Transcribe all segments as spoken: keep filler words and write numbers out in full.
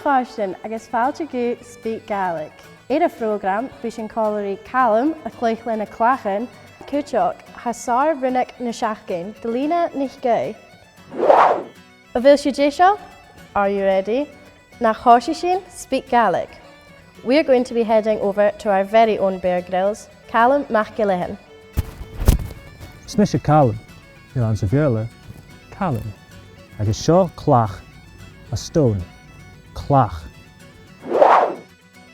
Mòrsan agus fàilte gu SpeakGaelic. Air a' phrògram, bidh sinn còmhla ri Calum a' cluich leis na clachan. Cuideachd, tha sàr-rionnag na seachdain, Dolina NicAoidh. A bheil sibh deiseil? Are you ready? Nach tòisich sinn? SpeakGaelic. We're going to be heading over to our very own Bear Grylls, Calum MacIlleathain. Is mise Calum, a th' anns a' Bheurla, Calum. Agus seo clach, a stone, clach.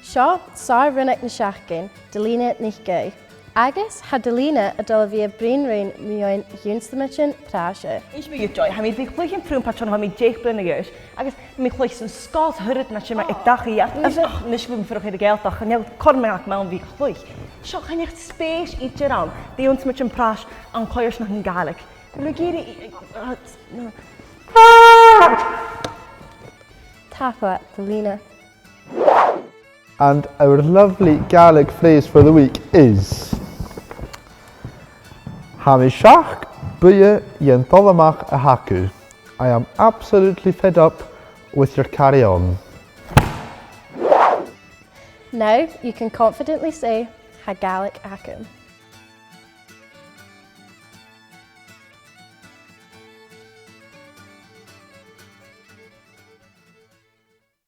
Seo sàr-rionnag na seachdain, Dolina NicAoidh. Agus tha Dolina a' dol a bhith a' bruidhinn rinn mu dheidhinn ionnsramaidean pràise. Is mi Joy, tha mi air a bhith a' cluich am prùm pàirt bhon a bha mi deich bliadhna a dh'aois, agus tha mi a' cluich san sgoil sa Hiordan an sin mar aig dachaigh, ach a-nis, a-nis bha mi a' fuireach air a' Ghàidhealtachd, chan eil còir mòran agam ann a bhith a' cluich. Seo, chan eil spèis idir ann do dh'ionnsramaidean pràise an coimhearsnachd Ghàidhlig. Bheil thu ag iarraidh, eh, eh, eh, no. Tapadh leat, Dolina. And our lovely Gaelic phrase for the week is: Tha mi seachd buidhe dhen dol-a-mach a th' agad. I am absolutely fed up with your carry-on. Now you can confidently say, tha Gàidhlig agam.